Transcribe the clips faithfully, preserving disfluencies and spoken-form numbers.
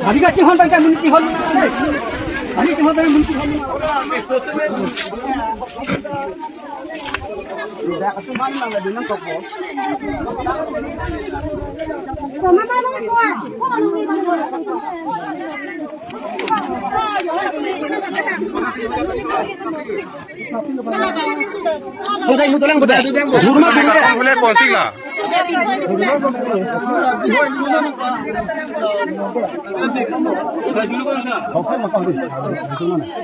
Hari ka chihon bang ka mun chihon. Hari chihon bang mun chihon. Udah, ibu tulang, udah. Hule ponti la.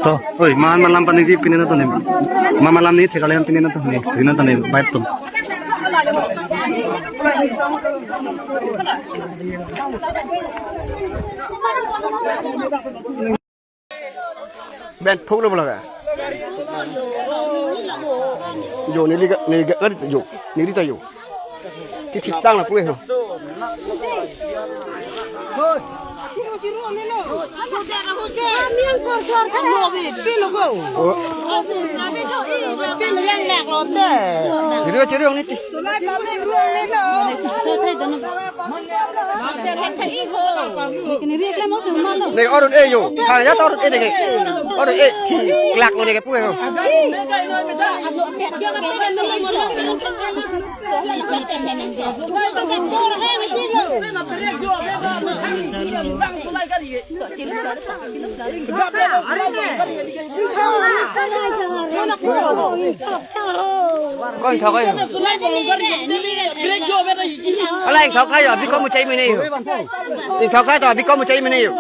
To, oi, man malam paningji pine nangtum. Man malam ni thekalian pine nangtum ni, pine nangtum ni, baik tum. Ben phuk lo bola ka. Yo, neli ka, neli ka, yo, neli ta yo. Kichitang lapu ho. Oh. Chiri, chiri, ang niti. Ne orun e yo. Ha, ya ta orun e deke. Orun e thi klak lo deke pu ho. Kon thok ayo. Ala ingthok ayo, abi ko muchai mene yo. Ingthok ayo, abi ko muchai mene yo.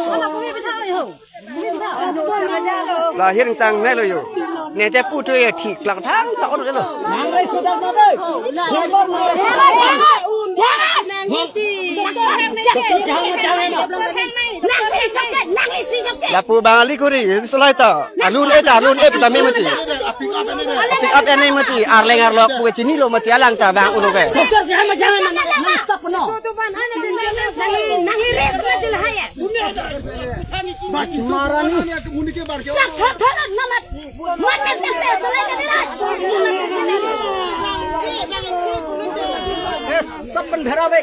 La hiring tang nai lo yo. Ne te pu tu ye thi klak thang ta orun lo. Lapu bang ali kuri, solai ta. Alun e ta, alun e pita me mati. Pick up ene mati, arleng arlok pu chini lo mati alang ta bang ulo ke. Nang, nang res mati lah ya. Marani. Sak thar thar namat. Mat mat mat mat. Eh, sab pen bhera be.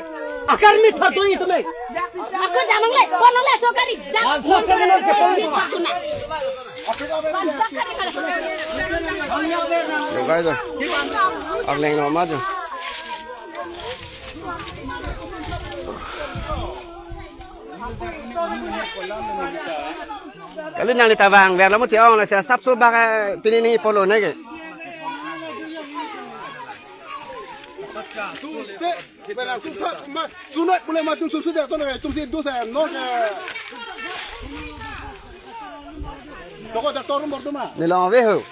Akar mi thar tu itu me. Ako damang le, kono le sokari. Dam. Yo, guys, oh. Arleng no maju. Kali nangli ta vang, ver lamu tiong la sia sapso bak, eh, pini ni polo neke. Sunai pule ma tum susu de to na tum si dus no ke. Toko da torum bor tuma. Ni long ave ho.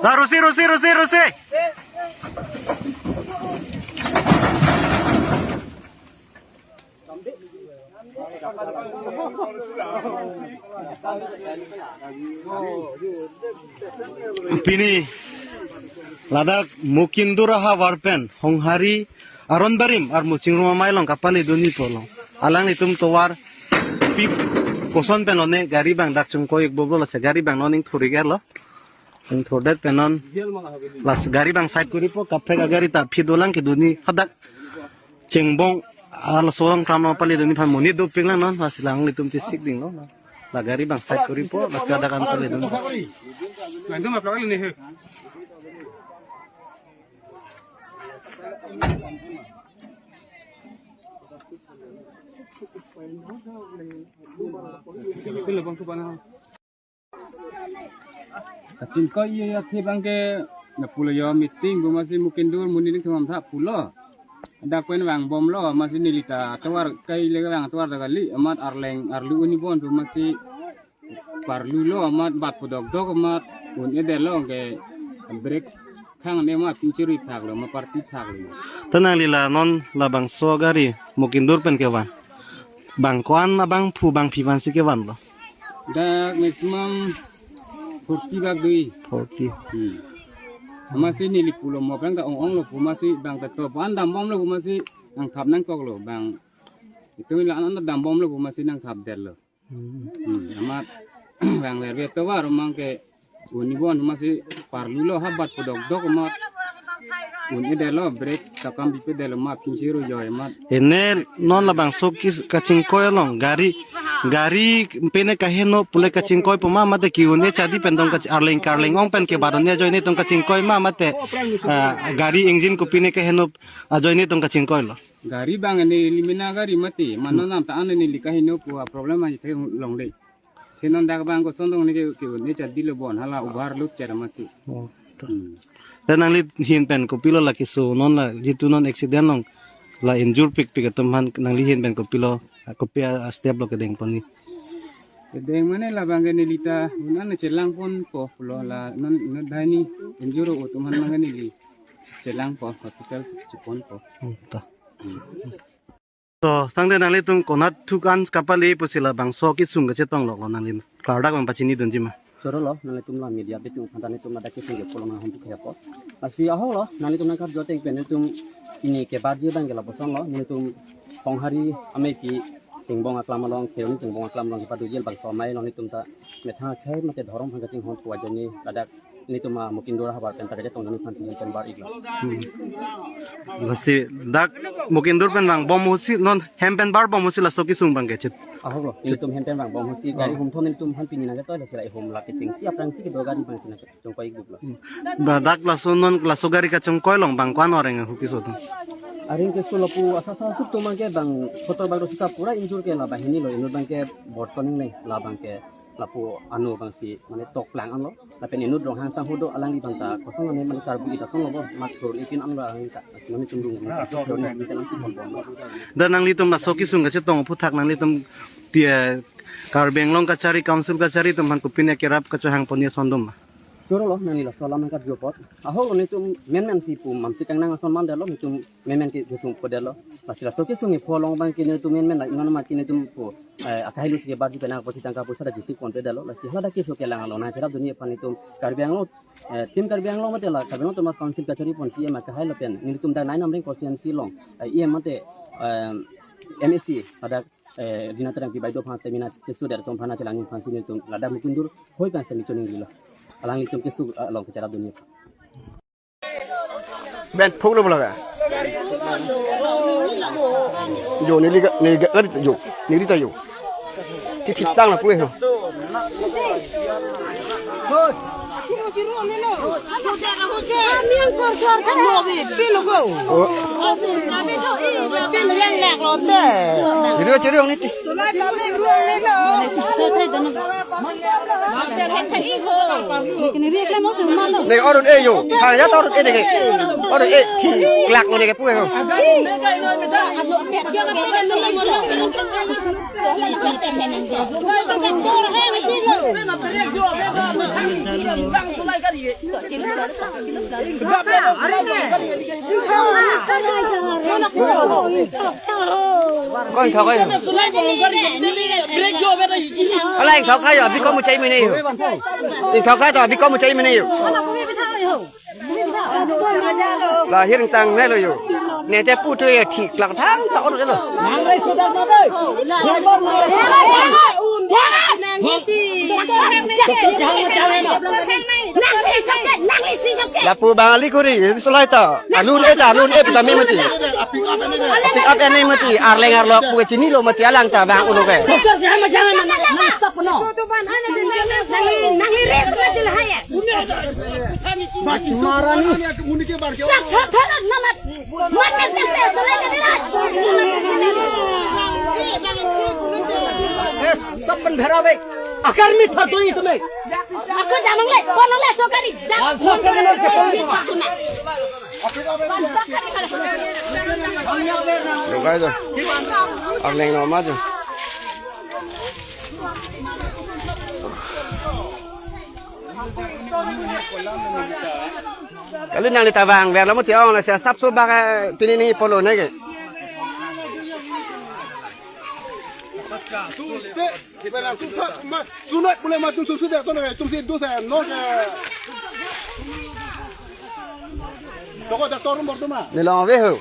Nah, Rusi, Rusi, Rusi, Rusi. Pini ladak Mukindur ahavar pen Honghari aron barim armu chingrum amei along kapale dunji pulo. Alanglitum tovar pi koson pen lone gari bang dak chungkoi ik boblo lasi gari bang non ingthur ik-etlo. Ingthurdet pen non lasi gari bang side koripo, kaprek agari ta aphi dolang kedunji hadak chengbong arloso along tram along pale dunji aphan monit dopik lang non, lasi alanglitum chesik dinglo. La gari bang side koripo, lasi hadak an pale dunji. Kachingkoi iya ya the bang ke na pulo yo meeting bo masi Mukindur muni ning thumam tha pulo. Dak pen vang bomlo masi neli ta tovar kai le vang tovar ta kali amat arleng arlu uni bon bo masi parlu lo amat bat podok dok amat un-edetlo ke break thang ne ma pinchiri phak lo ma party phak lo. Ta nangli la non labangso gari Mukindur pen kevan. Bang ko-an abangphu bangphi aphan si kevanlo? Dak maximum forty bak do. Forty. Hmm. Amatsi neli pulo mo aphrang ta ong-onglo pu amatsi bang ta to pan dambomlo pu amatsi nangthap nangkoklo bang. Itum la an dambomlo pu amatsi nangthapdetlo. Hmm. Hmm. Amat bang verve tovar mang ke un-e bon amatsi parlulo habat pu dokdok amat un-edetlo brake ta kam bipedetlo amat phinsi ru joi amat. Ene non labangso ke kachingkoi along gari, gari pine kaheno pule kachingkoi pu ma mate ke-un-e chadi pen tong kach-, arleng karleng ong pen ke baron ya ajoine tong kachingkoi ma mate, ah, gari engine kopine kaheno ajoine tong kachingkoilo? Gari bang ene limina gari mati, mano nam ta ane neli kaheno pu a problem aji the longle. The non dak bang koson tong ne ke, ke-un-e chadilo bon hala overload chera amatsi. Oh, to. Hmm. Dan nangli ahin pen kopilo la keso non la jitu non accident long la injure pikpik atum aphan nangli ahin pen kopilo, kopi a step lo kedeng poni? Kedeng mane labang ke neli ta un-an chelang ponpo pulo la non, non dai ni injure atum aphan mang ke neli chelangpo hospital cheponpo. Hmm, to. Hmm. To, tangte nanglitum konat thu-an kapale pusi labangso kesung kachetong lo, nangli klardak bang pachinidunji ma? Choro lo, nanglitum la media bitung aphan ta nelitum ladak kesung ke pulo nang hum tu kaya po. Lasi ahok lo, nanglitum nangkarju ateng pen nelitum pini kebarji abang ke lapuson lo, nelitum Honghari amepi chingbong aklam along, Kheroni chingbong aklam along kepaduji labangso amei lo nelitum ta methang akhei mate dhorom aphan kachinghon pu ajoine ladak nelitum a Mukindur ahavar pen ta kachetongdun aphansi hem pen bar-iklo. Hmm. Lasi dak Mukindur pen vangbom ahutsi non hem pen barbom ahutsi laso kesung bang kechet. Ahok lo, nelitum hem pen vangbom ahutsi gari, oh, humthom nelitum aphan pini nangketoi lasi la ihum la kechengsi aphrangsi kedo gari bangsi nangkechongkoi ikbuklo. Hmm. Ba dak laso non laso gari kachongkoi along bang ko-an areng ahu keso atum? Areng keso lapu asa asa asuk atum abang ke bang kotor bang do sita pura injure ke la banghini lo, inut abang ke borton le labang ke lapu anu bangsi mane toklang anlo. Lapen inut Ronghang sangho do alangli abang ta koson mane mane charbu ita song lo bo mat thur ikin anlo alangli ta. Lasi nelitum rung rung kachok rong ni telang si pon pon lo. Dan nanglitum laso kesung kachetong aphuthak nanglitum ti, eh, Karbi Anglong kachari, council kachari atum aphan kopine kerap kachohang pon ason doma? Choro lo, nangli laso alam nangkarju apot. Ahok lo nelitum menmen si pu mamsi kangnang ason mandetlo, nelitum menmen ke kesung podetlo. Lasi laso kesung ipho along abang ke nelitum menmen la inon amat ke nelitum pu, eh, akahai lo si kebarji pen apotsi tangka poisa ta jisi ponpedetlo. Lasi hala dak keso kelang along nangcherapdunji aphan nelitum Karbi Anglong, eh, Team Karbi Anglong mate la Karbi Anglong Autonomous Council kachari pon C E M akahai lapen nelitum dak nine Amreng constituency along, eh, E M mate, eh, M A C pada, eh, Rina Terangpi baideo aphan seminar keso der atum aphan chelangji aphansi nelitum ladak Mukindur hoi aphan semi choningrilo. Alanglitum keso, eh, along kacharapdunji. Ben phuk lo bola ka. Jo, neli ka, neli ka, jo, neli ta jo. Kithitang lapu e ho. Oh. Chiri, chiri, ang niti. Ne orun e jo. Ha, ya ta orun e deke. Orun e thi klak lo deke pu e ho. Kon thok ayo. Ala ingthok ayo, abi ko muchai mene yo. Ingthok ayo, abi ko muchai mene yo. Lahir tang ne lo yo. Ne te pu tu ya thik lang thang ta olo lo. Lapu bang ali kuri, solai ta. Alun e ta, alun e pita me mati. Pick up ene mati, arleng arlok pu chinilo mati alang ta bang ulo ke. Nang, nang ires mati lah ya. Marani. Sak thar thar namat. Mat namat solai ka dira. Eh, sab pen bhera bhai. Akar mi thar do itum e. Ako damang le, kono le sokari. Dam. Sokari na. Yo guys, arleng no ma jo. Kali nang di tabang, biar lamu tiang na siya sapso baka pini ni polo na ke. Te, pela tu sa, ma, sunat pule ma tu susu de to na, tum si dus hai, no ke. Toko doctor room bor tu ma. Ne long ave ho.